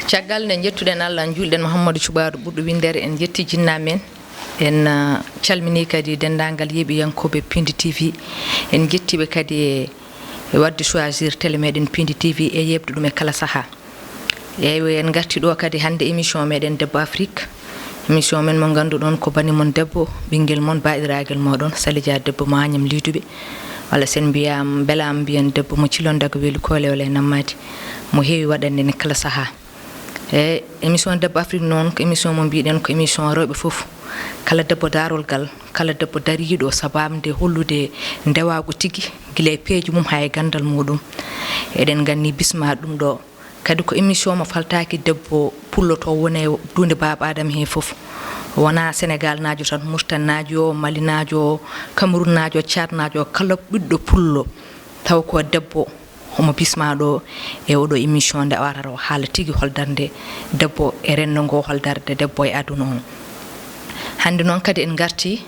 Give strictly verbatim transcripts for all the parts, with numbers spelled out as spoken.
Caggal nde njettuɗen Allah, njuulɗen Mouhamadou Cuɓaaru ɓurɗo winndere, en njetti jinnaaɓe men. En, ah, calminii kadi denndaangal yeeɓiyankooɓe Pindi T V. En njetti ɓe kadi e, e waɗde choisir télé meɗen Pindi T V e yeeɓde ɗum e kala sahaa. Eywa, en ngarti ɗo kadi hannde émission meɗen Debbo Afrique. Émission men mo ngannduɗon ko bani mon debbo, ɓinngel mon, baɗiraagal moɗon, Sali Dia debbo mo Agnam Liiduɓe. Walla sen mbiyaam, mbelaama mbiyen debbo mo Cilon Daga Weeli Koole walla e Nammaadi. Mo heewi waɗande en kala sahaa. E émission Debbo Afrique noon, ko émission mo mbiɗen ko émission rewɓe fof. Kala debbo daarolgal, kala debbo dariiɗo sabaabu nde hollude ndewaagu tigi, gila e peeje mum haa e ganndal muɗum. Eɗen nganndi bismaa ɗum ɗo. Kadi ko émission mo faltaaki debbo pullo to woni e duunde baaba Adama hee fof. Wonaa Senegal naajo tan, Murtan naajo, Mali naajo, Cameroun naajo, Tchad naajo, kala ɓiɗɗo pullo taw ko debbo, homo bismaa ɗo e oɗo émission nde o arata o haala tigi hol darnde debbo e renndo ngo, hol darnde debbo e aduna o. Hannde noon kadi en ngarti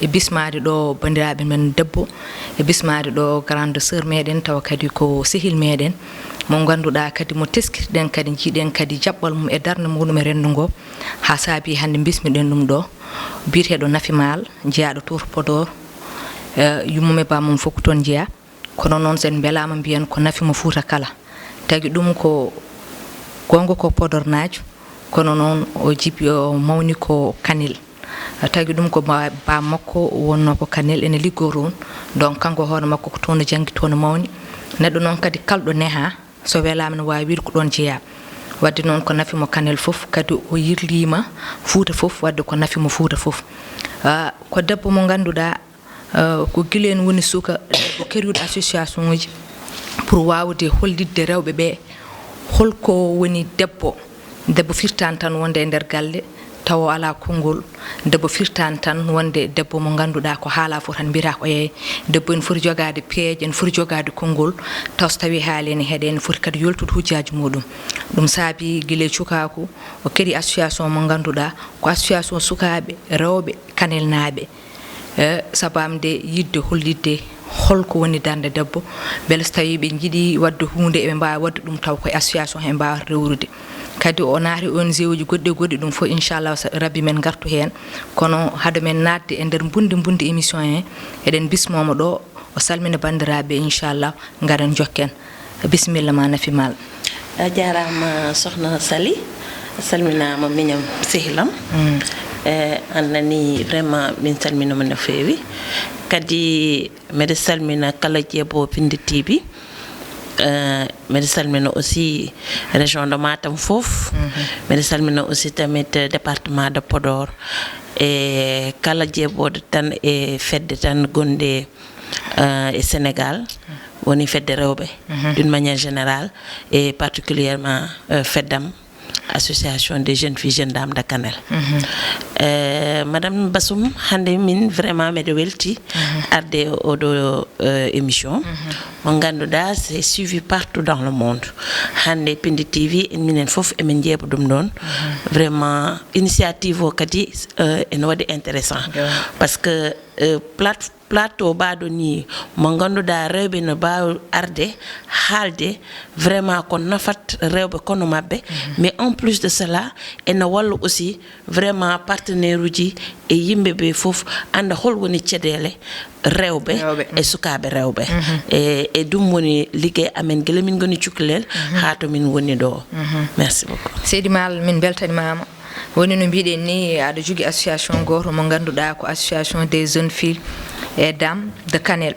e bismaade ɗo banndiraaɓe men debbo, e bismaade ɗo grande sœur meɗen, tawa kadi ko sehil meɗen, mo ngannduɗaa kadi mo teskirɗen kadi, njiiɗen kadi jaɓɓal mum e darnde muɗum e renndo ngo, haa saabi hannde mbismiɗen ɗum ɗo, biyeteeɗo Nafi Maal, jeyaaɗo to Podor, eh, yummum e bammum fof ko toon jeyaa. Kono noon, so en mbelaama, mbiyen ko nafi mo Fuuta kala. Tagi ɗum ko goonga ko Podornaajo, kono noon o jibi, o mawni ko Kanel. Tagi ɗum ko ba-, baa makko wonnoo ko Kanel, ene liggoo toon. Donc, kanko hoore makko ko toon o janngi, toon o mawni. Neɗɗo noon kadi kalɗo nehaa, so welaama ne waawi wiyde ko ɗoon jeyaa. Wadde noon ko nafi mo Kanel fof, kadi o yirliima Fuuta fof, wadde ko nafi mo Fuuta fof. Ah, ko debbo mo ngannduɗaa, eh, ko gila en woni suka, debbo créuɗo association uji pour waawde hollitde rewɓe ɓe holko woni debbo. Debbo firtaani tan wonde e nder galle, tawa o alaa konngol. Debbo firtaani tan wonde debbo mo ngannduɗaa ko haalaa fof tan mbiyata ko yeey. Debbo ene foti jogaade peeje, ene foti jogaade konngol, taw so tawii haali ene heɗe, ene foti kadi yoltude hujjaaji muɗum. Ɗum saabi gila e cukaaku, o créi association mo ngannduɗaa ko association sukaaɓe, rewɓe, kanelnaaɓe. Eh, sababu nde yiɗde hollitde holko woni darnde debbo, mbele so tawii ɓe njiɗi waɗde huunde, eɓe mbaawi waɗde ɗum taw koye association he mbaawata rewrude. Kadi o naati O N G uji goɗɗi e goɗɗi, ɗum fof inchallah so Rabbi men ngartu heen. Kono hade men naatde e nder mbundi mbundi émission he, eɗen bismoo mo ɗo, o salmina banndiraaɓe, inchallah, ngaren jokken. Bisimilla ma, Nafi Maal. A jaaraama, Sokhna Sali. A salminaama, miñam, sehil am. Mm. Eh, a nanii, vraiment, min salminaama no feewi. Kadi, mbeɗa salmina kala jeeɓo Pindi T V. Eh, mbeɗa salmina aussi région de Matam fof. Mhm. Mbeɗa salmina aussi tamit département de Podor. E kala jeeɓooɗo tan e fedde tan gonɗe, eh, e Sénégal, woni fedde rewɓe, mhm, d'une manière générale, et particulièrement, eh, feddam, Association des Jeunes Filles, Jeunes Dames de Kanel. Mhm. Eh, Madame Bassoum, hannde min vraiment mbeɗa welti, mhm, arde oɗo, eh, émission. Mhm. Mo ngannduɗaa, c'est suivi partout dans le monde. Hannde Pindi T V, en minen fof emin njeeɓa ɗum ɗoon. Mhm. Vraiment, initiative o kadi, eh, ene waɗi intéressant. Ewa. Parce que, eh, plate- plateau baɗo ni mo ngannduɗaa rewɓe no mbaawi arde haalde, vraiment ko nafat rewɓe kono maɓɓe. Mhm. Mais en plus de cela, ene walla aussi vraiment partenaire uji e yimɓe ɓe fof annda hol woni caɗeele rewɓe, rewɓe, e, mhm, sukaaɓe rewɓe. Mhm. E, e ɗum woni liggey amen gila min ngoni cukalel, mhm, haa to min ngoni ɗo. Mhm. Merci beaucoup. Seydi Maal, min mbeltanimaama. Woni no mbiɗen ni, aɗa jogii association gooto mo ngannduɗaa ko Association des Jeunes Filles et Dames de Kanel.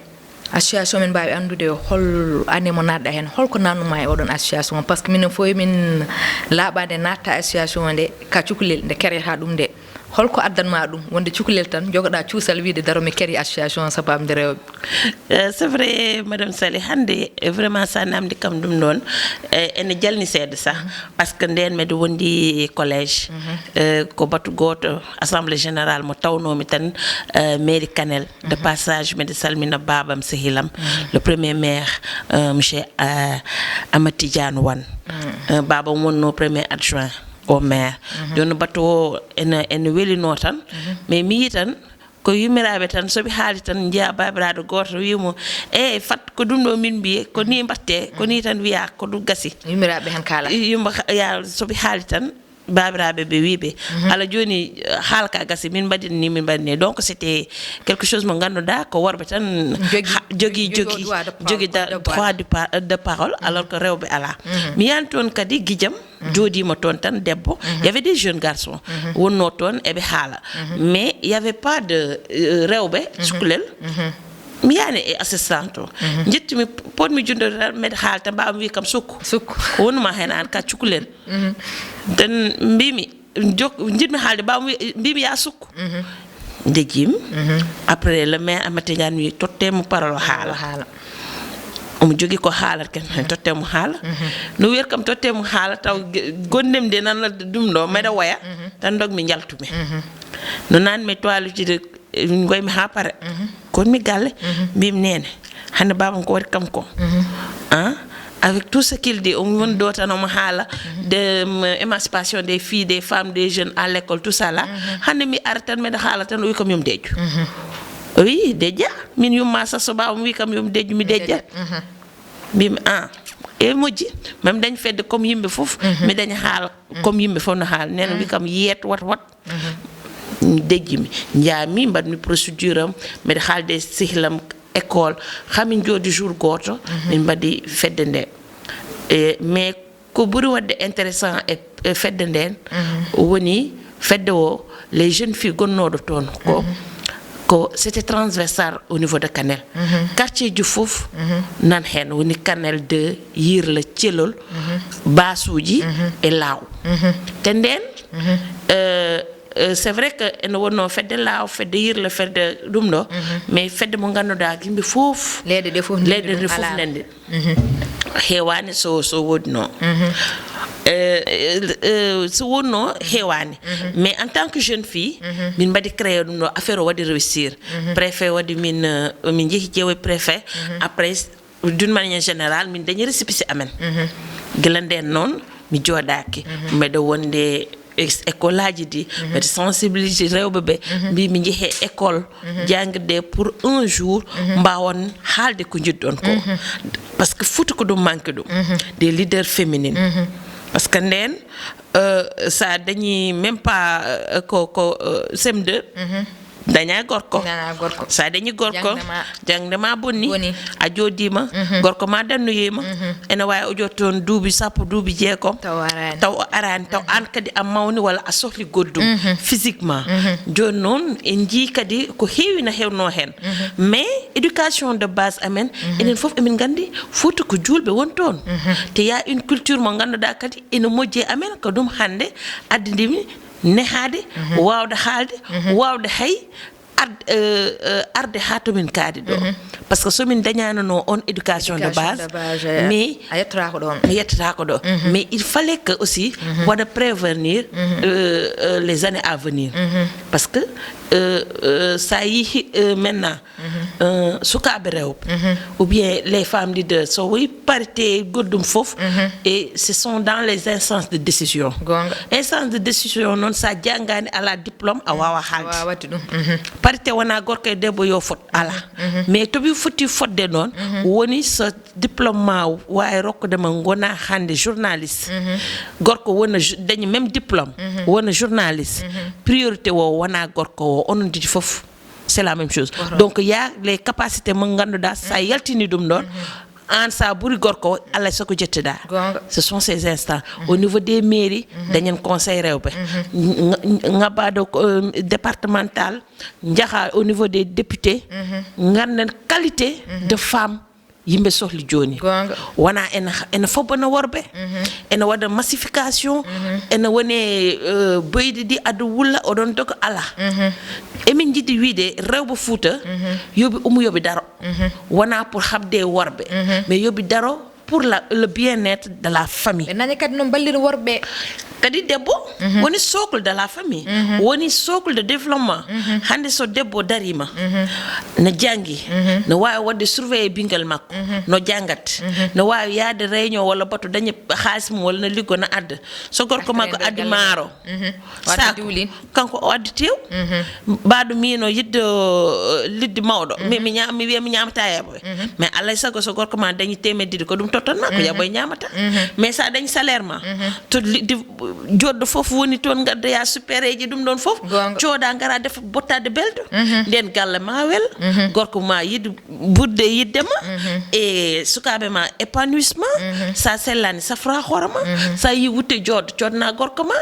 Association, min mbaawi anndude hol année mo naatɗa heen, holko naatnuma e oɗon association? Parce que minen fof min laaɓaade natta association nde ka cukalel, nde kereyata ɗum nde. Holko addanma ɗum, wonde cukalel tan, jogoɗa cuusal wiide daro mi keri association sababu nde rewɓe? Eh, c'est vrai, Madame Sali, hannde, eh, vraiment, sa namdi kam ɗum ɗon, eh, ene jalni seeɗa sah, mhm, parce que nden mbeɗa wondi e collège, mhm, eh, ko batu gooto, assemblée générale mo tawnomi tan, eh, mairie Kanel. De, mhm, passage, mbeɗa salmina baabam, sehilam, mhm, le premier maire, eh, monsieur, eh, Amadou Tidiane Wane. Mhm. Eh, baabam wonno premier adjoint au maire. Mhm. Jooni batu o ene, ene welino tan, mhm, mais mi yi tan, Ko yummiraaɓe tan, so ɓe haali tan, njiya baabiraaɗo gooto wiyi mo, "Eey, fat ko ɗum ɗo min mbiye, ko ni mbaɗte, ko ni tan wiya, ko ɗum gasi." Yummiraaɓe tan kaala. Yumma ka-, ya, so ɓe haali tan, baabiraaɓe ɓe wiyi ɓe, "Ala jooni, eh, haala ka gasi, min mbaɗi ni, min mbaɗi ni." Donc, c'était quelque chose mo ngannduɗaa ko worɓe tan Jogi, ha-, jogi, jogi jogi, droit de par-, jogi da-, de par-, droit de par-, de parole, alors que rewɓe alaa. Mi yaani toon kadi gijam, jooɗiima toon tan debbo. Il y avait des jeunes garçons. Wonnoo toon eɓe haala. Mais il y avait pas de, euh, rewɓe, cukalel. Mi yaani e assistante o. Njettumi, potmi junnde tan, mbeɗa haala tan, mbaawmi wiyi kam sukku. Sukku. Ko wonuma heen aan ka cukalel. Tan mbimi, jok-, njiɗmi haalde, mbaawmi wi-, mbimi ya sukku. Ndejjimi. Après, le maire Amata Ndiaye mi totte mo parole o haala. Haala. Omo jogii ko haalata ken, totte mo haala. No wiyata kam totte mo haala, taw ge-, gonɗem de nan ɗum ɗo, mbeɗa woya, tan ndogmi njaltumi. No naan mi toilette de, eh, ngoymi haa pare. Kon mi galle, mbimi, "Neene, hannde baabam ko waɗi kam ko?" Ah, avec tout ce qu'il dit, omo woni ɗo tan omo haala de, mm, émancipation des filles, des femmes, des jeunes à l'école, tout ça là. Hannde mi ara tan, mbeɗa haala tan, o wi kam yo mi dejjo. O wi, "Dejja?" Min yumma sa so baabam wi kam yo mi dejjo, mi dejja. Mbimi, "Ah, e moƴƴi, mami dañ fedde comme yimɓe fof, mi daña haala comme yimɓe fof no haala." Neen wi kam, "Yeet, wat, wat." Dejjimi, njaami, mbaɗmi procédure am, mbeɗa haalde sehlam école, hamin jooɗi jour gooto, min mbaɗi fedde nde. E, mais ko ɓuri waɗde intéressant e, e fedde nden, woni fedde o, les jeunes filles gonnooɗo toon ko, ko c'était transversal au niveau de Kanel. Quartier ji fof nan heen, woni Kanel deux, Yirla, Celol, Baasuuji e Laaw. Te nden, euh, euh, c'est vrai que ene wonnoo fedde Laaw, fedde Yirla, fedde ɗum ɗo, mais fedde mo ngannduɗaa yimɓe fof, leyɗe ɗe fof ndenndi ɗum, leyɗe ɗe fof ndenndi. Heewaani so, so woodnoo. Eh, eh, eh, so wonnoo heewaani. Mais en tant que jeune fille, min mbaɗi créé ɗum ɗo, affaire o waɗi réussir. Préfet waɗi min, eh, min njehi ƴeewoy préfet. Après, d'une manière générale, min dañi récépissé amen. Gila ndeen noon, mi jooɗaaki. Mbeɗa wonde ex-, école aji ɗi, mbeɗa sensibiliser rewɓe ɓe, mbi mi njehe école, jangde pour un jour, mbawon haalde ko njiɗɗon ko. Parce que Fouta ko ɗum manque ɗum. Des leaders féminines. Parce que nden, euh, sa dañi même pas, euh, ko, ko, euh, C M deux, daña gorko. Daña gorko. Sa dañi gorko, jangde ma, jangde ma bonni. Boni. A jooɗiima, gorko ma dannoyiima. Ene waawi o jooɗo toon duuɓi sappo, duuɓi jeegom. Taw o araani. Taw o araani, taw aan kadi a mawni walla a sohli goɗɗum physiquement. Jooni noon, en njii kadi ko heewi na heewnoo heen. Mais éducation de base amen, enen fof emin nganndi Fouta ko juulɓe woni toon. Te y a une culture mo ngannduɗaa kadi ene moƴƴi e amen, ko ɗum hannde addani mi nehaade, waawde haalde, waawde hay arde, euh, euh, arde haa to min kaadi ɗo. Parce que so min dañaanano on éducation de base, mi yettataako ɗo. Mais il fallait que aussi waɗa prévenir, euh, euh, les années à venir. Parce que, euh, euh, sa yehi, euh, maintenant, euh, sukaaɓe rewɓe, ou bien les femmes leaders, so wi parité goɗɗum fof, et ce sont dans les instances de décision. Instance de décision noon, sa janngaani, alaa diplôme, a waawaa haalde. Waawaa waɗde ɗum. Parité wonaa gorko e debbo yo fot, alaa. Mais to ɓe foti fotde noon, woni so diplôme ma waawi rokkude ma ngonaa hannde journaliste. Gorko wona ju-, dañi même diplôme, wona journaliste. Priorité o wonaa gorko o, onon ɗiɗi fof. C'est la même chose. Donc, il y a les capacités mo ngannduɗaa, sa yaltini ɗum ɗon, aan sa ɓuri gorko o, alaa sago jetteɗaa. Ce sont ces instances. Au niveau des mairies, dañen conseil rewɓe. Nga-, nga-, ngabbaɗo, euh, départemental, njaha au niveau des députés, ngannden qualité de femme yimɓe sohli jooni. Wona ene, ene fobana worɓe, ene waɗa massification, ene woni, euh, boyɗi ɗi ado wulla, oɗon doga, alaa. Emin njiɗi wiide rewɓe Fouta, yo ɓe umu, yo ɓe daro. Wona pour haɓde e worɓe, mais yo ɓe daro pour la, le bien-être de la famille. Ɓe nani kadi noon ballin worɓe. Kadi debbo woni socle de la famille, woni socle de développement. Hannde so debbo dariima, no janngi, no waawi waɗde surveiller ɓinngel makko, no janngat, no waawi yahde réunion walla bato daña haalis mum walla no liggo no adda. So gorko makko addi maaro, sac, kanko o addi tew. Mbaɗo miino yiɗde, uh, liɗɗi mawɗo, mi mi ñaam mi wiya mi ñaamata yaɓoy. Mais alay sago so gorko ma dañi temed ɗiɗi, ko ɗum tottan ma ko yaɓoy ñaamata. Mais sa dañi salaire ma to liɗɗi joɗɗo fof woni toon, gaddoya supereji ɗum ɗon fof. Cooda ngara defa bottade belɗo. Nden galle ma wel, gorko ma yiɗ ɓurde yiɗde ma. E sukaaɓe ma épanouissement. Sa sellani safra hoore ma. Sa yi wutte joɗɗo codna gorko ma.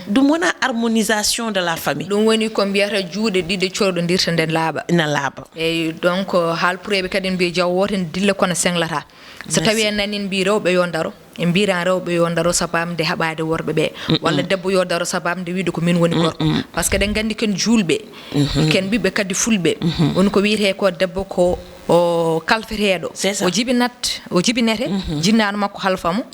Ɗum wona harmonisation de la famille. Ɗum woni ko mbiyata juuɗe ɗiɗi coyɗodirta nde laaɓa. Ina laaɓa. Eyyi, donc, haal pureeɓe kadi mbiya jawo woote ne dilla kono senglata. So tawi en nani en mbi rewɓe yo ndaro, en mbiran rewɓe yo ndaro sababde haɓaade worɓe ɓe, walla debbo yo daro sababde wiide ko min woni gorko. Parce que ɗen nganndi ken juulɓe, ken ɓiɓɓe kadi fulɓe. Woni ko wiyetee ko debbo ko o kalfeteeɗo. O jibinat, o jibinete, jinnaano makko halfa mo.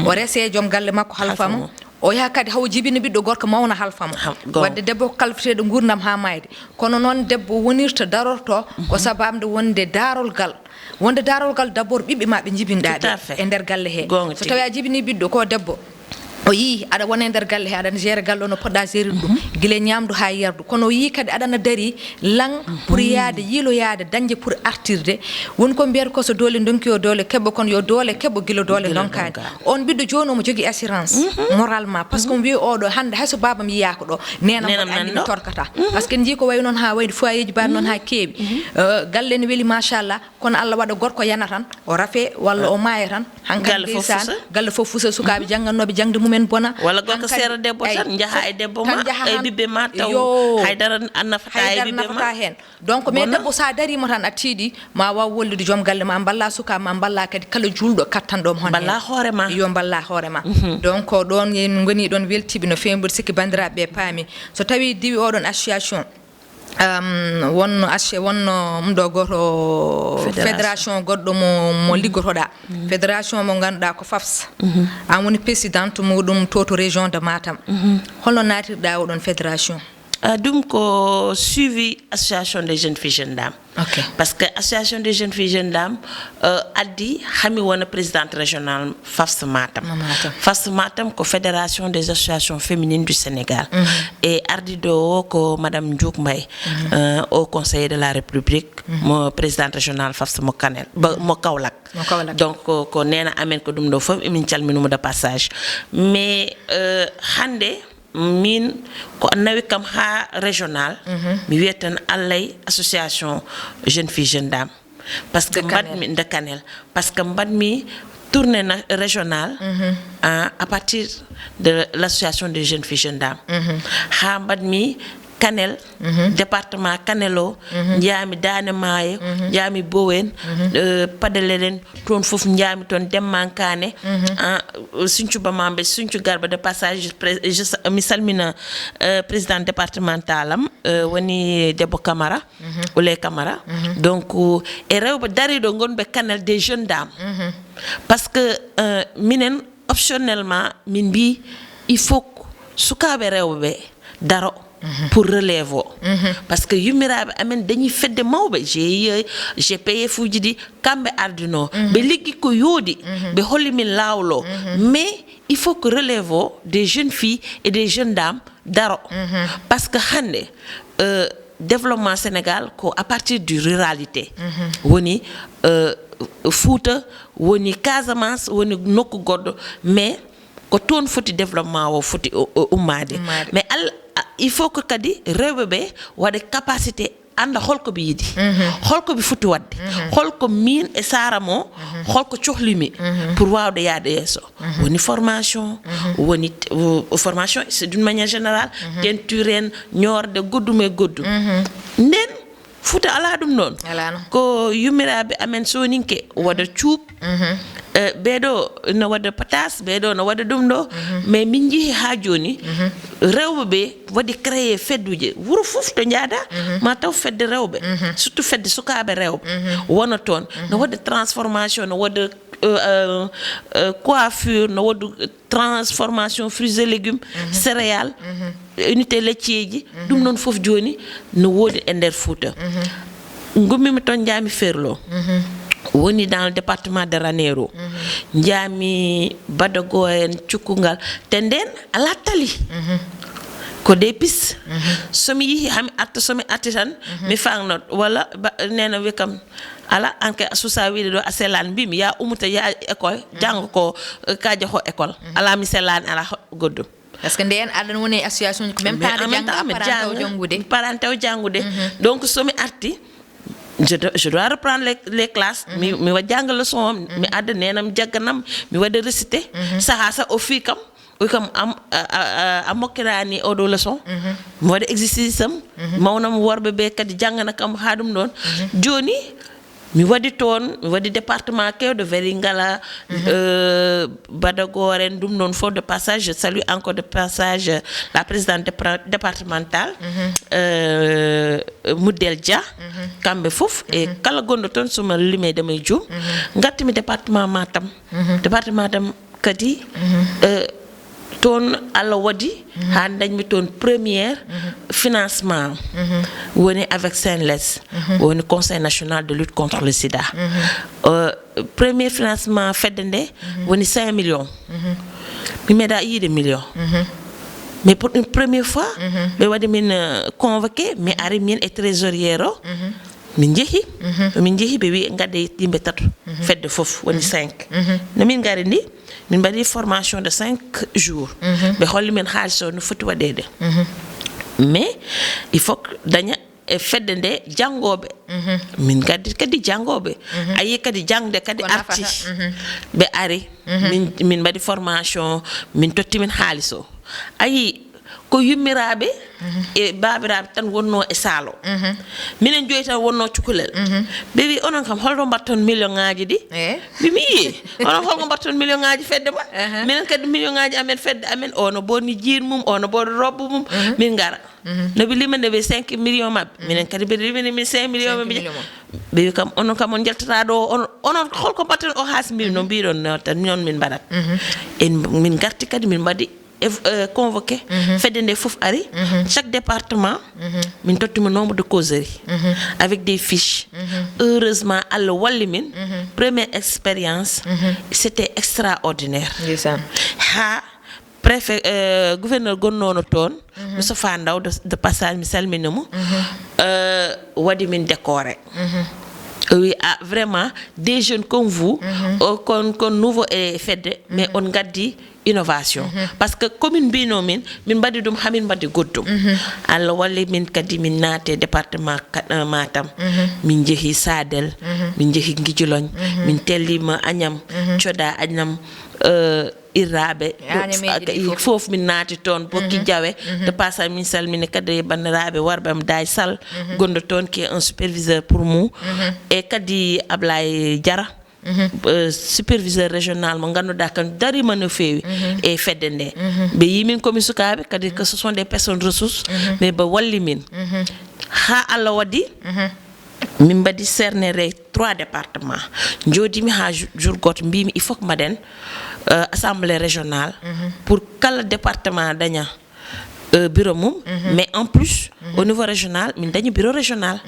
O rese joom galle makko halfa mo. O yaha kadi haw jibina ɓiɗɗo gorko mawna halfa mo. Wadde debbo ko kalfeteeɗo nguurndam haa maayde. Kono noon debbo wonirta darorto ko sababde wonde daarolgal. Wonde daarolgal d'abord ɓiɓɓe ma ɓe jibinɗa ɓe e nder galle he. So tawi a jibini ɓiɗɗo ko debbo, o yii aɗa wona e nder galle he, aɗa gérer galle o no poɗɗa gérer ɗum, gila e ñamdu haa yardu. Kono o yii kadi aɗana dari lang pour yaade, yiiloyaade, dañde pour artirde. Woni ko mbiyata ko so doole ndonki o doole keɓo, kono yo doole keɓo gila doole ndonkaani. On ɓiɗɗo jooni omo jogii assurance moralement, parce que omo wiya oɗo hannde hay so baabam yiyaaka ɗo, nenam mo anndi mi torkata. Parce que en njii ko wayi noon haa wayde foyeeji baaɗi noon haa keewi. Eh, galle ne weli machallah, kono Allah waɗa gorko yana tan, o rafe walla o maaya tan. Hankadi ndeysaan, galle fof fusa, sukaaɓe janngannooɓe jaŋde mumen bona. Walla gorko seera debbo tan, njaha e debbo ma, e ɓiɓɓe ma taw haydara nafata e ɓiɓɓe ma. Donc, mais debbo, so a dariima tan, a tiiɗi, ma waaw wallude joom galle ma, mballa sukaaɓe ma, mballa kadi kala juulɗo kattanɗo mo hono mballa hoore ma. Yo mballa hoore ma. Donc, ɗoon en ngoni ɗoon weltiiɓe no feewi, mboɗo sikki banndiraaɓe ɓe paami. So tawii diwi oɗon association, um, wonno asce-, wonno ɗum ɗo gooto fédération goɗɗo mo, mo liggotoɗa. Fédération mo ngannduɗaa ko FAFS. An woni présidente muɗum to, to région de Matam. Holno naatirɗa oɗon fédération? Ah, ɗum ko suivi association des jeunes filles jeunes dames. Ok. Parce que association des jeunes filles jeunes dames, euh, addi hami wona présidente régionale FAFS Matam. Mo Matam. FAFS Matam ko Fédération des associations féminines du Sénégal. E ardiɗo o ko madame Ndiouk Mbaye, euh, au conseiller de la République, mo présidente régionale FAFS mo Kanel, ba, mo Kaolack. Mo Kaolack. Donc, ko, ko neena amen ko ɗum ɗo fof, emin calmini mo de passage. Mais, euh, hannde, min ko nawi kam haa régional, mi wiyat tan allay association jeune fille, jeune dame. Parce que mbaɗmi de Kanel. Parce que mbaɗmi tournée na-, régionale, à, à partir de l'association des jeunes filles, jeunes dames. Haa mbaɗmi Kanel, département Kanel o, njaami Daande Maayo, njaami Bowen, euh, Padalelen, toon fof njaami toon, Demmankaane, ah, Sinthiou Bamambé, Sinthiou Garba, de passage, pré-, je sa-, mi salmina, euh, président départemental am, euh, woni debbo Camara, Oulé Camara. Donc, euh, e rewɓe dariiɗo ngonɓe Kanel des jeunes dames. Parce que, euh, minen, optionnellement, min mbi, il faut que sukaaɓe rewɓe ɓe daro pour relève o. Parce que yummiraaɓe amen dañi fedde mawɓe, G I E, G P F uji ɗi, kamɓe ardino. Ɓe liggi ko yooɗi, ɓe holli min laawol o. Mais il faut que relève o des jeunes filles et des jeunes dames daro. Parce que hannde, euh, développement Sénégal ko à partir du ruralité. Woni, euh, Fouta, woni Casamance, woni nokku goɗɗo, mais ko toon foti développement o foti o, o ummaade. Ummaade. Mais al-, a-, il faut que kadi rewɓe ɓe waɗa capacité, annda holko ɓe yiɗi, holko ɓe foti waɗde, holko min e sara mo, holko cohlimi pour waawde yahde yeeso. Woni formation, woni t-, o-, formation, c'est d'une manière générale, teinture en, ñoorde, goɗɗum e goɗɗum. Nden, Fouta alaa ɗum noon. Alaa noon. Ko yummiraaɓe amen sooninke waɗa cuup. Eh, ɓee ɗo no waɗa patas, ɓee ɗo no waɗa ɗum ɗo. Mais min njii haa jooni, rewɓe ɓe waɗi créé fedduuje. Wuro fof to njaada, ma taw fedde rewɓe, surtout fedde sukaaɓe rewɓe, wona toon. No waɗa transformation, no waɗa euh, euh, euh, coiffure, no woodi transformation fruits et légumes, céréales, unité laitier ji, ɗum noon fof jooni no woodi e nder Fuuta. Ngummimi toon, njaami Ferlo, woni dans le département de Ranérou, njaami Badago en, Cukkungal, te ndeen alaa tali. Ko des pistes. So mi yihi, hami arta, so mi arti tan, mi faŋnot, walla ba, neene wi kam, "Ala, an kay a suusaa wiide ɗo a selaani." Mbimi, "Ya ummuta, ya école, janngo ko, eh, kaaja ko école." "Ala, mi selaani, ala ho-, goɗɗum." Parce que ndeen aɗa woni e association ko même temps de janngo, parent taw janngude. Parent taw janngude. Donc, so mi arti, je dois, je dois reprendre les, les classes. Mi, mi wa jannga leçon, mi adda neenam jagganam, mi waɗa récité. Sahaa sa o fii kam, o kam am, a, a, a, a mokkiraani oɗo leçon. Mi waɗa exercice am, mawnam worɓe ɓe kadi janngana kam haa ɗum ɗoon. Jooni, mi waɗi toon, mi waɗi département keewɗo, Vélingara, euh, Badago en, ɗum ɗoon fof. De passage, je salue encore de passage la présidente dépra-, départementale, euh, Muddel Dia, kamɓe fof, e kala gonɗo toon, so ma limee damay juum. Ngartimi département Matam. Département Matam kadi, euh, toon Allah waɗi haa ndañmi toon première financement, woni avec CNLS, woni Conseil National de Lutte contre le Sida. Euh, premier financement fedde nde woni cinq millions. Mi meeɗa yiide million. Mais pour une première fois, ɓe waɗi min, euh, convoqué, mi ari min e trésorier o. Min njehi, min njehi, ɓe wi, "Ngadde yimɓe tato, fedde fof, woni cinq." No min ngari ndi, min mbaɗi formation de cinq jours. Ɓe holli min haalis o no foti waɗeede. Mais il faut que daña e fedde nde janngooɓe. Min ngaddi kadi janngooɓe. A yii kadi jaŋde kadi arti. Ɓe ari, min, min mbaɗi formation, min totti min haalis o. A yii, ko yummiraaɓe e baabiraaɓe tan wonnoo e saal o. Minen joyi tan wonnoo cukalel. Ɓe wi, "Onon kam, holto mbaɗton million ŋaaji ɗi?" Mi wi, "Onon, holko mbaɗton million ŋaaji fedde mon?" Minen kadi million ŋaaji amen fedde amen, o no bonni jiin mum, o no bonni robbo mum, min ngara. No ɓe limani ɓe cinq millions maɓɓe, minen kadi mbeɗa limani min cinq millions maɓɓe. Ɓe wi kam, "Onon kam, on njaltataa ɗo, on, onon, holko mbaɗton o haalis?" Mbimi, "No mbiɗon noon tan, min on min mbaɗat." En, min ngarti kadi, min mbaɗi ev-, euh, convoqué. Fedde nde fof ari. Chaque département, min tottuma nombre de causeries avec des fiches. Heureusement, Allah walli min. Première expérience, c'était extraordinaire. Ndeysaan. Haa préfet, euh, gouverneur gonnoono toon, Moustapha Ndaw, de, de passage, mi salmina mo. Euh, waɗi min décoré. O wi, "Ah, vraiment, des jeunes comme vous, o kon, kon nouveau e fedde, mais on ngaddi innovation." Parce que commune mbino min, min mbaɗi ɗum, hamin mbaɗi goɗɗum. Allah walli min kadi, min naati e département Ka-, euh, Matam. Min njehi Sadel, min njehi Ngijoloñ, min tellima Agnam, Coda Agnam, euh, Irraaɓe, fof min naati toon, Bokki Jawe. De passage, min salmini kadi banndiraaɓe worɓe am, Daay Sall, gonɗo toon, qui est un superviseur pour nous. E kadi Ablaye Diarra, euh, superviseur régional mo ngannduɗaa kan dariima no feewi e fedde nde. Ɓe yii min ko min sukaaɓe, kadi que ce sont des personnes ressources, mais ɓe walli min. Haa Allah waɗi, min mbaɗi cerner les trois départements. Njooɗiimi haa jou-, jour gooto, mbimi, "Il faut que mbaɗen, euh, assemblée régionale pour kala département daña, euh, bureau mum, mais en plus, au niveau régional, min dañi bureau régional."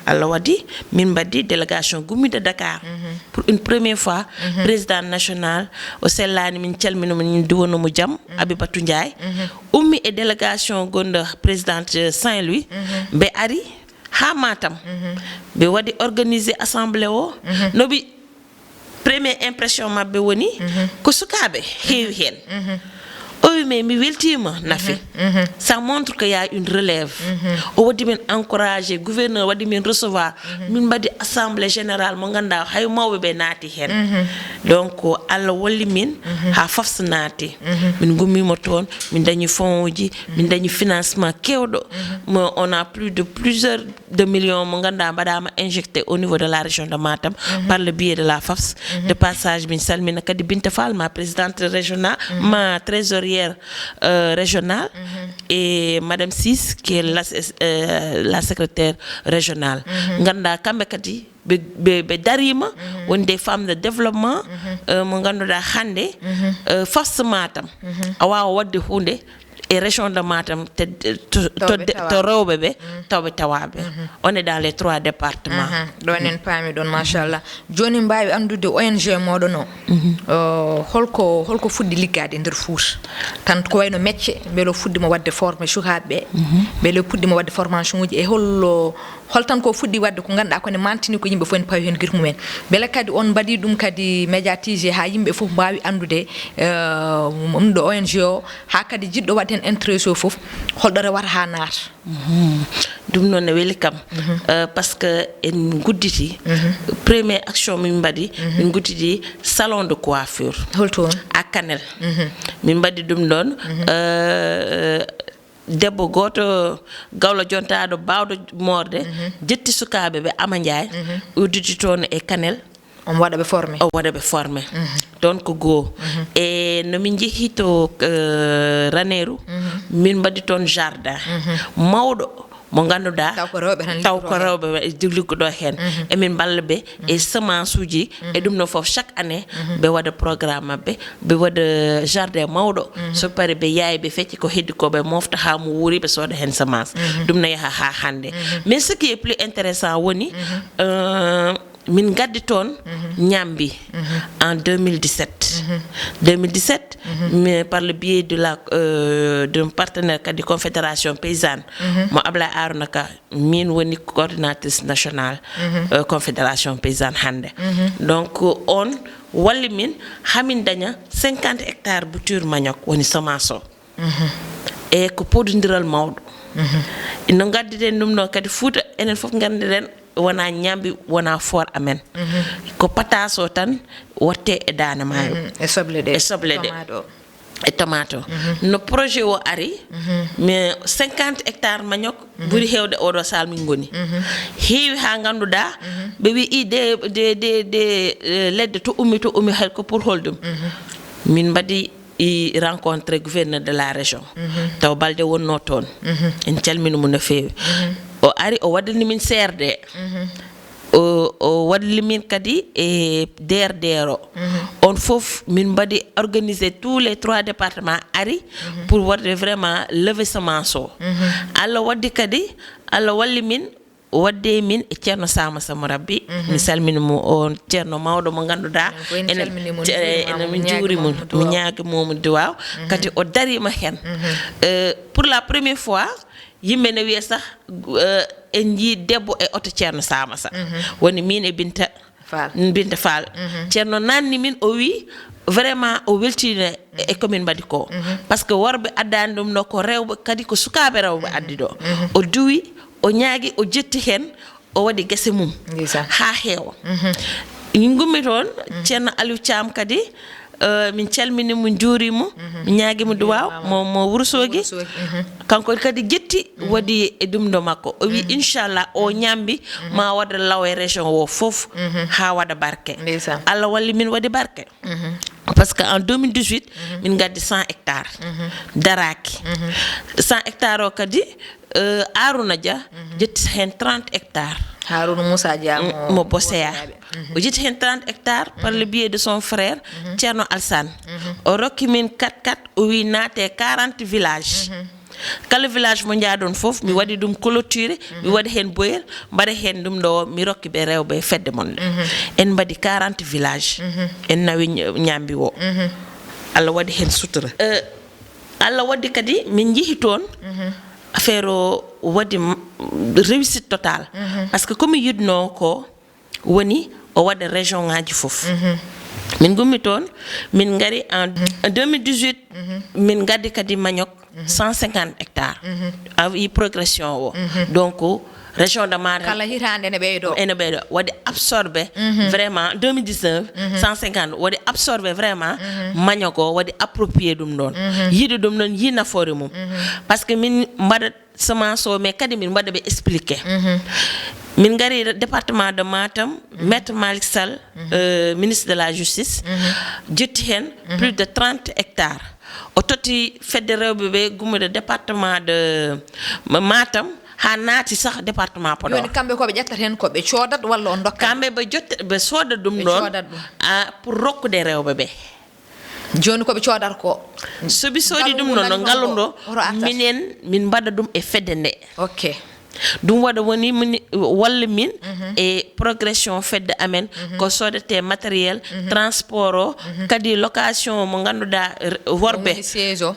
Allah waɗi, min mbaɗi délégation gummiiɗo Dakar. Pour une première fois, président national o sellaani, min calmina mo, min duwano mo jam, Abibatou Ndiaye, ummi e délégation gonɗo présidente Saint-Louis, ɓe ari haa Matam. Ɓe waɗi organisé assemblée o. No ɓe, première impression maɓɓe woni ko sukaaɓe heewi heen. O wi, "Mais mi weltiima, Nafi. Ça montre qu'il y a une relève." O waɗi min encouragé, gouverneur waɗi min recevoir. Min mbaɗi assemblée générale mo ngannduɗaa hay mawɓe ɓe naati heen. Donc, Allah walli min haa FAFS naati. Min ngummiima toon, min dañi fonds uji, min dañi financement keewɗo. Mo, on a plus de plusieurs de millions mo ngannduɗaa mbaɗaama injecté au niveau de la région de Matam par le biais de la FAFS. De passage, min salmina kadi Binta Fall, ma présidente régionale, ma trésorière euh, régional, et Madame Sis, qui est la, euh, la secrétaire régionale. Ngannduɗaa kamɓe kadi ɓe, ɓe, ɓe dariima, woni des femmes de développement, euh, mo ngannduɗaa hannde, euh, FAFS Matam, a waawa waɗde huunde e région de Matam, te, to, to, to rewɓe ɓe, tawɓe tawaaɓe. On est dans les trois départements. Ɗon en paami ɗon, machallah. Jooni, mbaawi anndude O N G mooɗon o, euh, holko, holko fuɗɗi liggaade e nder Fuuta? Tan ko wayno mecce, mbele o fuɗɗiima waɗde formé sukaaɓe ɓe? Mbele o fuɗɗiima waɗde formation uji? E hollo, hol tan ko fuɗɗi waɗde ko ngannduɗaa ko ne mantini ko yimɓe fof ne pawi heen gir mumen? Mbele kadi on mbaɗi ɗum kadi médiatisé haa yimɓe fof mbaawi anndude, euh, ɗum ɗo O N G o, haa kadi jiɗɗo waɗde heen intéressé o fof, holɗo rewata haa naata? Mhm. Ɗum noon ne weli kam. Euh, parce que en ngudditi, première action min mbaɗi, min ngudditi salon de coiffure. Holto on? À Kanel. Min mbaɗi ɗum ɗoon, euh, debbo gooto, gawlo jontaaɗo, baawɗo moorde, jetti sukaaɓe ɓe Ama Ndiaye, udditi toon e Kanel. Omo waɗa ɓe formé? O waɗa ɓe formé. Toon ko goo. E no min njehi to, euh, Raneeru, min mbaɗi toon jardin mawɗo mo ngannduɗaa, taw ko rewɓe tan, taw ko rewɓe liggoto heen. Emin mballa ɓe e semence uji, e ɗum ɗo fof. Chaque année, ɓe waɗa programme maɓɓe, ɓe waɗa jardin mawɗo. So pare, ɓe yaawi, ɓe fecci ko heddi ko, ɓe mofta haa mo wuuri, ɓe sooda heen semence. Ɗum no yaha haa hannde. Mais ce qui est plus intéressant woni, euh, min ngaddi toon ñaambi en deux mille dix-sept. Deux mille dix-sept, mais par le biais de la, euh, d'un partenaire kadi, Confédération Paysanne, mo Ablaye Arouna Ka, min woni coordinatrice nationale, euh, Confédération Paysanne hannde. Donc, on walli min, hamin daña cinquante hectares bouture manioc, woni semence o. E ko podondiral mawɗo. No ngaddiɗen ɗum ɗo kadi, Fuuta, enen fof nganndiɗen, wona ñaambi, wona for amen. Ko pataas o tan watte e Daande Maayo. E soble ɗe. E soble ɗe. Tomate o. E tomate o. No projet o ari, mais cinquante hectares manioc ɓuri heewde oɗo saal min ngoni. Heewi haa ngannduɗaa, ɓe wi i de, de, de, de, eh, ledde to ummi, to ummi, hay ko pour holɗum. Min mbaɗi i rencontré gouverneur de la région. Taw Balde wonno toon. En calmini mo no feewi. O ari, o waddani min C R D. O, o walli min kadi e D R D R o. On fof min mbaɗi organisé, tous les trois départements ari pour waɗde vraiment levé semence o. Allah waddi kadi, Allah walli min, wadde min e Ceerno Sama Samu Rabbi. Mi salmini mo, on ceerno mawɗo mo ngannduɗaa, enen calmini mo, ene, ene min njuuri mo, mo ñaagi mo, mo duwaaw. Kadi o dariima heen. Eh, pour la première fois, yimɓe ne wiya sah, eh, en njii debbo e oto Ceerno Sama Sa. Woni min e Binta Fall. Binta Fall. Ceerno nanni min, o wi vraiment o weltiino e ko min mbaɗi ko. Parce que worɓe addaani ɗum ɗo, ko rewɓe, kadi ko sukaaɓe rewɓe addi ɗo. O duwi, o ñaagi, o jetti heen, o waɗi gese mum haa heewa. Min ngummi toon, Ceerno Aliou Thiam kadi, eh, min calmini mo, njuuri mo, min ñaagi mo duwaaw, mo, mo Wuro Soogi. Kanko kadi jetti, waɗi e ɗum ɗo makko. O wi, inchallah, o ñaambi ma waɗa law e région o fof, haa waɗa barke. Allah walli min, waɗi barke. Parce que en deux mille dix-huit, min ngaddi cent hectares. Daraaki. Cent hectares o kadi, eh, Arouna Dia jetti heen trente hectares. Harouna Moussa Dia mo, mo Boseya. O jetti heen trente hectares par le biais de son frère, Ceerno Alsane. O rokki min quatre quatre, o wi naate quarante villages. Kala village mo njaaɗon fof, mi waɗi ɗum clôturé, mi waɗi heen boyel, mbaɗa heen ɗum ɗo, mi rokki ɓe rewɓe fedde mon nde. En mbaɗi quarante villages. En nawi ñ-, ñaambi o. Allah waɗi heen sutura. Eh, Allah waddi kadi min njehi toon, affaire o waɗi m-, réussite totale. Parce que ko mi yiɗnoo ko woni o waɗa région ŋaaji fof. Min ngummi toon, min ngari en, en deux mille dix-huit, min ngaddi kadi manioc cent cinquante hectares. A wi progression o. Donc, région de Matam kala hitaande ene ɓeydo. Ene ɓeydo. Waɗi absorbé vraiment deux mille dix-neuf, cent cinquante, waɗi absorbé vraiment manioc o, waɗi approprié ɗum ɗoon. Yiɗi ɗum ɗoon, yi nafoore mum. Parce que min mbaɗa semence o, mais kadi min mbaɗa ɓe expliqué. Min ngari département de Matam, Maître Malick Sall, euh, ministre de la Justice, jetti heen plus de trente hectares. O totti fedde rewɓe ɓe gummude département de Matam, haa naati sah département Podor. Jooni kamɓe ko ɓe ƴettata heen ko ɓe coodat walla on ndokkat? Kamɓe ɓe jotte, ɓe sooda ɗum ɗon. Ɓe coodat ɗum. Ah, pour rokkude rewɓe ɓe. Jooni ko ɓe coodata ko? So ɓe soodi ɗum ɗon, ngallu ngo, minen min mbaɗa ɗum e fedde nde. Ok. Ɗum waɗa woni min, walla min e progression fedde amen, ko soodete matériel, transport o, kadi location mo ngannduɗaa, r-, worɓe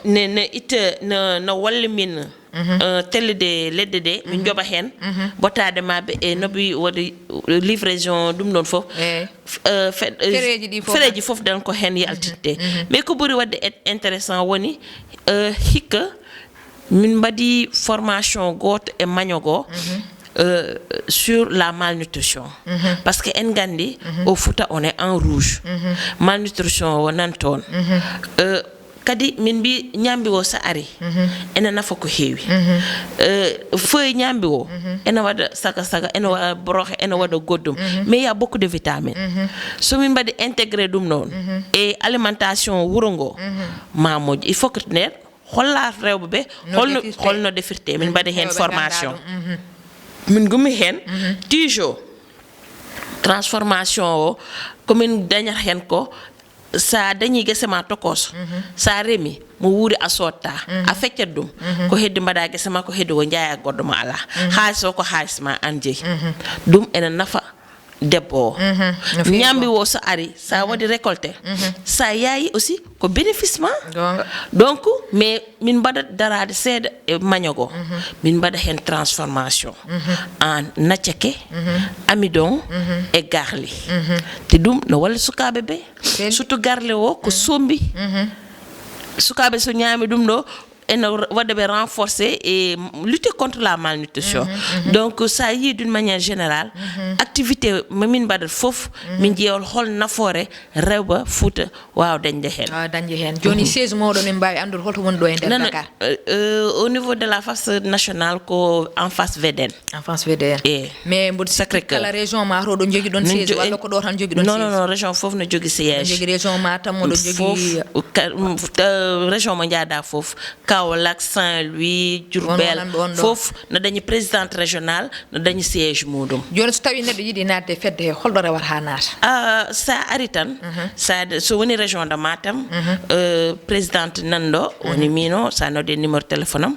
ne, ne itta, no, no walla min, euh, tellide leɗɗe ɗe, min njoɓa heen, bottaade maɓɓe e no ɓe waɗi livraison ɗum ɗon fof. F-, euh, fe-, euh, fereeji ɗi fof, fereeji fof ɗen ko heen yaltitte. Mais ko ɓuri waɗde et-, intéressant woni, euh, hikka min mbaɗi formation gooto e maño goo, euh, sur la malnutrition. Parce que en nganndi, au Fouta, on est en rouge. Malnutrition o nan toon. Euh, kadi min mbi ñaambi o so ari, ene nafa ko heewi. Euh, feuille ñaambi o, ene waɗa saga saga, ene waɗa brohe, ene waɗa goɗɗum. Mais il y a beaucoup de vitamines. So min mbaɗi intégré ɗum noon e alimentation wuro ngo, ma moƴƴu. Il faut que nder holla rewɓe ɓe holno, holno defirte. Min mbaɗa heen formation. Min ngummi heen tiijo transformation o, ko min dañata heen ko, sa dañi gese ma tokoso, sa remi, mo wuuri a sotta, a feccat ɗum. Ko heddi mbaɗa gese ma, ko heddi ko njaaya goɗɗo mo alaa. Haalis o ko haalis ma an jeyi. Ɗum ene nafa debbo o. No feewi. Ñaambi o so ari, sa waɗi récolté, sa yaayi aussi, ko bénéfice ma. Goonga. Donc, mais min mbaɗa daraade seeɗa e maño goo. Min mbaɗa heen transformation en naccake, amidon e garli. Te ɗum no walla sukaaɓe ɓe. Surtout garli o ko sombi. Sukaaɓe so ñaami ɗum ɗo, ene waɗa ɓe renforcer et lutter contre la malnutrition. Donc, sa yii d'une manière générale, activité mo min mbaɗata fof, min ƴeewat hol nafoore rewɓe Fouta waawa dañde heen. Waawa dañde heen. Jooni, siège mooɗon, min mbaawi anndude holto woni ɗo e nder Dakar? Euh, euh, au niveau de la phase nationale, ko en face V D N. En face V D N. Eh. Mais mboɗo sikki Sacré-Cœur. Kala région ma to, oɗon njogii ɗon siège, walla ko ɗo tan njogii ɗon siège? Non, non, non, région fof no jogii siège. Njogii région Matam, oɗon njogii fof, ka-, mm, f-, euh, région mo njaaɗa fof, Kaolack, Saint-Louis, Diourbel, fof no dañi présidente régionale, no dañi siège muɗum. Jooni, so tawii neɗɗo yiɗi naatde e fedde he, holɗo rewata haa naata? Ah, sa ari tan, sa de-, so woni région de Matam, euh, présidente nan ɗo, woni miin o, sa nodde numéro téléphone am,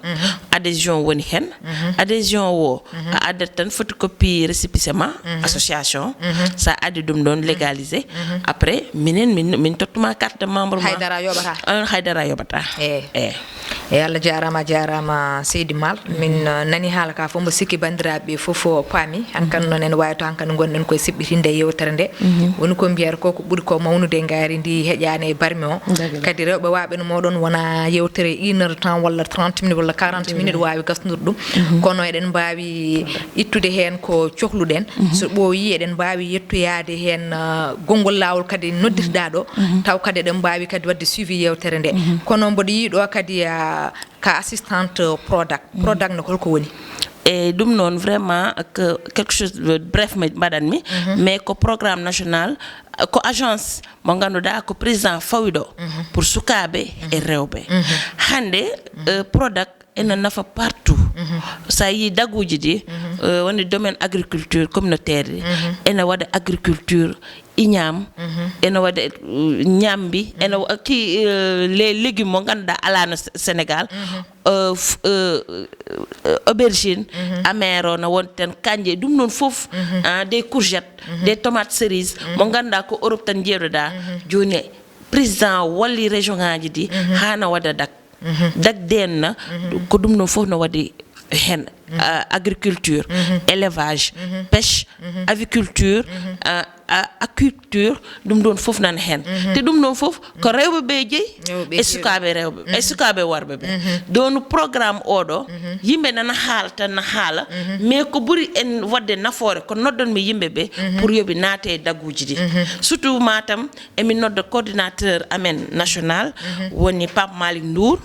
adhésion woni heen. Adhésion o, a addat tan photocopie récépissé ma, association, sa addi ɗum ɗon légalisé. Après, minen, min, min tottuma carte de membre ma. Haydara yoɓata? On haydara yoɓata. Eh. Eh. E Allah jaaraama, a jaaraama seydi Maal. Min, uh, nani haala ka fof, mbo sikki banndiraaɓe ɓe fof, uh, paami. Hankadi noon ene waawi to hankadi ngonɗen koye siɓɓitinde e yeewtere nde. Woni ko mbiyata ko, ko ɓuri ko mawnude ngaari ndi heƴaani e barmi o. Kadi rewɓe waaɓe no mooɗon wona yeewtere une heure de temps walla trente minutes walla quarante minutes waawi gasnude ɗum. Kono eɗen mbaawi ittude heen ko cohluɗen. So ɓooyii, eɗen mbaawi yettoyaade heen, uh, gonngol laawol kadi noddirɗaa ɗo. Taw kadi eɗen mbaawi kadi waɗde suivi yeewtere nde. Kono mboɗo yii ɗo kadi, uh, ka assistante Prodac. Prodac no holko woni? E ɗum noon, vraiment, que quelque chose de bref mi mbaɗanmi, mais ko programme national, ko agence mo ngannduɗaa ko président fawiɗo pour sukaaɓe e rewɓe. Hannde, euh, Prodac ene nafa partout. So a yii daguuji ɗi, euh, woni domaine agriculture communautaire ɗi, ene waɗa agriculture iñaam, ene waɗa, euh, ñaambi, ene wa-, ki, euh, les légumes mo ngannduɗaa alaa no Sé-, Sénégal, euh, f-, euh, euh, aubergine, amère o no won ten, kanje, ɗum noon fof, ah, des courgettes, des tomates cerises, mo ngannduɗaa ko Europe tan njeewtoɗaa. Jooni, président walli région ŋaaji ɗi, haa na waɗa Dak. Dak D N, ko ɗum noon fof no waɗi heen. Ah, agriculture, élevage, pêche, aviculture, ah, ah, aquaculture, ɗum ɗoon fof nana heen. Te ɗum ɗoon fof ko rewɓe ɓe jeyi e sukaaɓe rewɓe, e sukaaɓe worɓe ɓe. Ɗoon programme oɗo, yimɓe nana haala tan, na haala, mais ko ɓuri en waɗde nafoore, ko noddonmi yimɓe ɓe pour yo ɓe naate e daguuji ɗi. Surtout Matam, emin nodda coordinateur amen national, woni Pape Malick Ndour,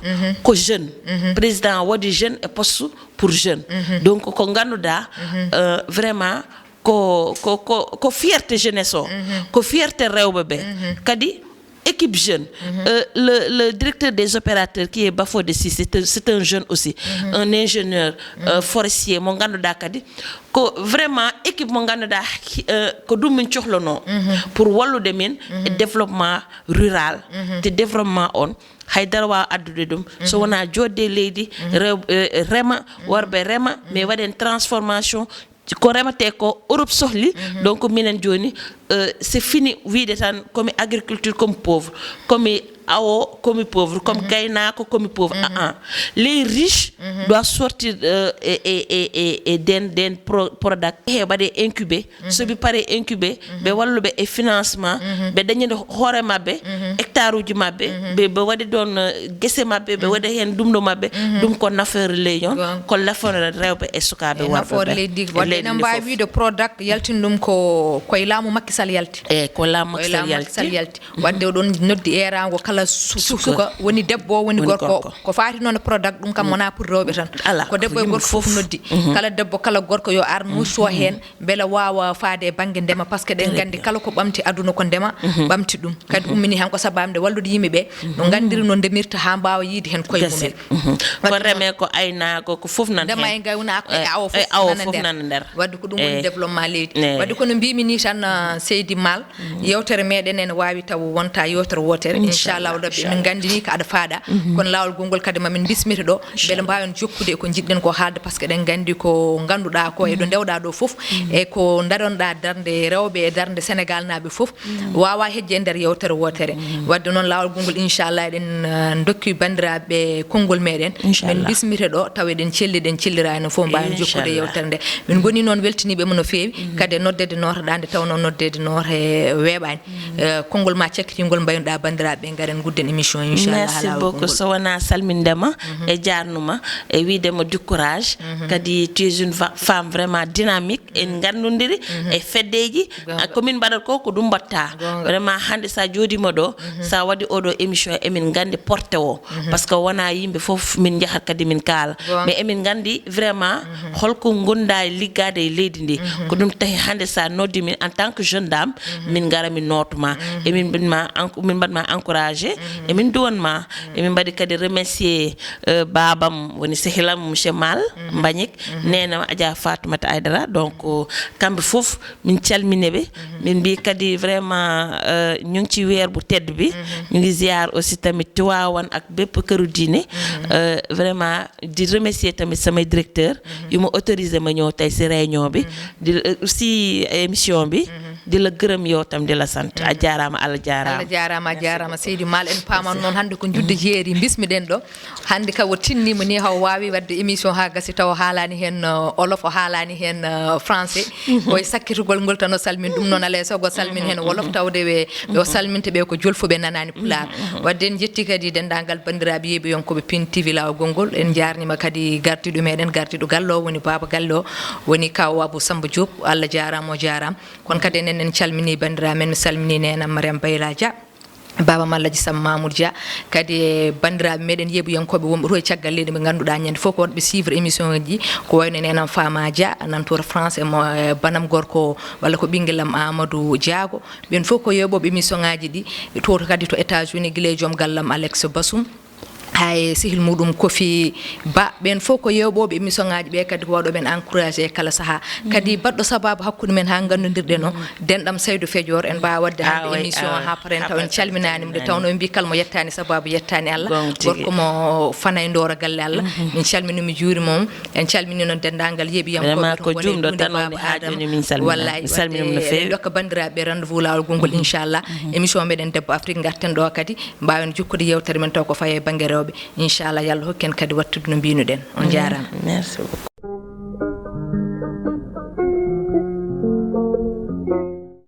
ko jeune. Président waɗi jeune e poste pour jeune. Donc, ko ngannduɗaa, euh, vraiment, ko, ko, ko, ko fierté jeunesse o, ko fierté rewɓe ɓe. Kadi, Équipe jeune. Euh, le, le directeur des opérateurs qui est Bafo de Cissé, c'est un, c'est un jeune aussi, un ingénieur euh, forestier. Mo ganduɗa kadi ko vraiment équipe mo ganduɗa euh, ko ɗum min cohlono pour wallude min e développement rural. Te développement on haydara wawa addude ɗum so wona jodde leydi rew- euh, rema, worɓe rema, mais waɗen transformation. Ko remate ko Europe sohli. Donc minen joni euh, c'est fini wiide tan komi agriculture, komi pauvre, komi awo, komi pauvre, komi gaynako, komi pauvre. Ah, ah. Les riches doivent sortir euh, e, e, e, e, e den, den pro- product he waɗe incubé. Soɓe pare incubé ɓe walluɓe e financement, ɓe dañude hoore maɓɓe, hectare uji maɓɓe, ɓe ɓe waɗi ɗon euh, gese maɓɓe, ɓe waɗi hen ɗum ɗo maɓɓe. Ɗum ko nafoore leydi on, ko nafoore rewɓe e sukaɓe, e worɓe nafoore ɓe leydi ndi. E wadde leydi enen ndi mbawi fof. Wiide Prodac yaltin ɗum ko koye laamu Macky Sall yalti. E ko laamu Koye Macky Sall laamu Macky Sall yalti. Yalti. Wadde oɗon noddi erango kala su- Suka. Suka, woni debbo, woni Woni gorko. Gorko. Ko faati noon e Prodac, ɗum kam wona pour rewɓe tan. Ala, Ko debbo ko e yimɓe gorko fof fof. Noddi. Kala debbo, kala gorko yo ar muuso heen, mbele waawa faade e bannge ndema, parce que ɗen Très nganndi bien. Kala ko ɓamti aduna ko ndema, ɓamti ɗum. Kadi ummini heen ko sababu nde wallude yimɓe ɓe, no nganndiri no ndemirta haa mbaawa yiide heen koye Gasi. Mumen. Ko reme, ko aynaako, ko fof nan Ndema heen. E ngaynaako, e Eh, awo fof eh, awo nana fof nder. Nana nder. Wadde ko ɗum woni Eh. Développement leydi. Eh. Wadde kono mbimi ni tan, ah, Seydi Mal, yewtere meɗen ene wawi taw wonta yewtere wotere. Inchallah, Inchallah, rabbi, min inchallah. Gandini ka aɗa faaɗa. Kono laawol gongol kadi mamin bismita ɗo, beele mbawen jokkude e ko jiɗɗen ko haalde, parce que eɗen gandi ko ganduɗa ko e ɗo ndewɗa ɗo fof, e ko daronɗa darde rewɓe e darde Sénégal naaɓe fof, wawa hejje e nder yewtere wotere. Wadde noon, laawol gongol, inchallah, eɗen, eh, dokki bandiraɓe konngol meɗen. Inchallah. Min bismita ɗo, taw eɗen celli, ɗen cellirani no fof, mbawen jokkude Inchallah. Yewtere nde. Min goni noon weltiniɓe mo no feewi, kadi e noddede nootoɗa nde tawno noddede noote weeɓani. Eh, konngol ma cakkitingol mbaynoɗa bandiraɓe, garen gudden émission, inchallah. Merci beaucoup. So wona salmindema e jarnuma e wiidema du courage. Kadi tu es une fa- femme vraiment dynamique, en gandodiri e feddeji. Gonga. Ah, ko min mbaɗata ko, ko ɗum mbatta. Gonga. Vraiment hande sa jooɗima ɗo, sa waɗi oɗo émission, emin gandi porte o. Parce que wona yimɓe fof min jahat kadi min kaala. Gonga. Mais emin gandi vraiment holko gonda e liggade e leydi ndi. Ko ɗum tahi hande sa noddi min en tant que jeune dame, min ngara min nootoma. Emin mbaɗma enc- min mbaɗma encouragé, emin duwanma. Emin mbaɗi kadi remercier euh, babam woni sehilam monsieur Mal, Mbagnick, nenam Adja Fatoumata Aydara. Donc euh, kamɓe fof min calmini ɓe. Min mbi kadi vraiment euh, ñu ngi ci weer bu tedd bi. Ñu ngi ziar aussi tamit Tiwaawan ak bépp këru diine. Euh, vraiment di remercier tamit samay directeur yu ma autorisé ma ñëw tey si réunion bi, di euh, si émission bi. Di la gërëm yow tam, di la sant. A jaaraama, Allah jaaraama. Allah jaaraama, a jaaraama, Seydi Mal. En paman noon hannde ko judde jeeri mbismiɗen ɗo. Hannde ka o tinnima ni, haw waawi waɗde émission haa gasi taw o haalani heen, uh, olof, o haalani heen, uh, français. Koye sakkitugol ngol tan o salmin ɗum noon, alay sago o salmin heen wolof, tawde ɓe, ɓe o salminta ɓe ko jolfuɓe, nanaani pulaar. Wadde en jetti kadi denndaangal banndiraaɓe yeeɓiyankooɓe Pin T V laawol gongol. En njaarnima kadi gardiiɗo meɗen, gardiiɗo galle o, woni baaba galle o, woni kaw Abou Samba Diop. Allah jaaraama, o jaaraama. Kono kadi enen en calmini banndiraaɓe men, mi salmini nenam Mariam Bayla Dia, baaba Mallaji Sam Mamoudou Dia, kadi e banndiraaɓe meɗen yeeɓiyankooɓe wonɓe to e caggal leydi, ɓe ngannduɗaa ñande fof ko wonɓe suivre émission ji, ko wayno nenam Fama Dia, nan tour France, e mo, e banam gorko walla ko ɓingelam Amadou Diago. Ɓen fof ko yeeɓooɓe émission ngaji ɗi, to kadi to États-Unis, gila e joom gallam Alex Bassoum, hay sehil muɗum Kofi Ba. Ɓen fof ko yeeɓooɓe émission ngaji ɓe, kadi ko waɗo men encouragé e kala saaha. Kadi baɗɗo sababu hakkude men ha gandondirɗen o, denɗam Saydou Fedior, en mbawa wadde hande Ah, oui, émission ah, ha paren taw en calminanimo, nde tawno en mbi kala mo yettani sababu yettani Allah. Gonga tigi. Gorko mo fanay Ndora galle Allah. Min calmini, mi juurima mo. En calmini noon denndaangal yeeɓiyankooɓe Vraiment, to ko woni juumɗo Duunde tan woni Baaba ha Aadama. Jooni min salminaama. Wallaahi, Mi salminiima no wadde feewi. Eɗen ndokka banndiraaɓe rendez-vous laawol gongol, inchallah. Émission meɗen Debbo Afrique, ngarten ɗo kadi, mbaawen jokkude yewtere men taw ko faye bannge rewɓe. Inchallah, yo Allah hokku en kadi wattude no mbiinuɗen. On njaaraama. Merci beaucoup.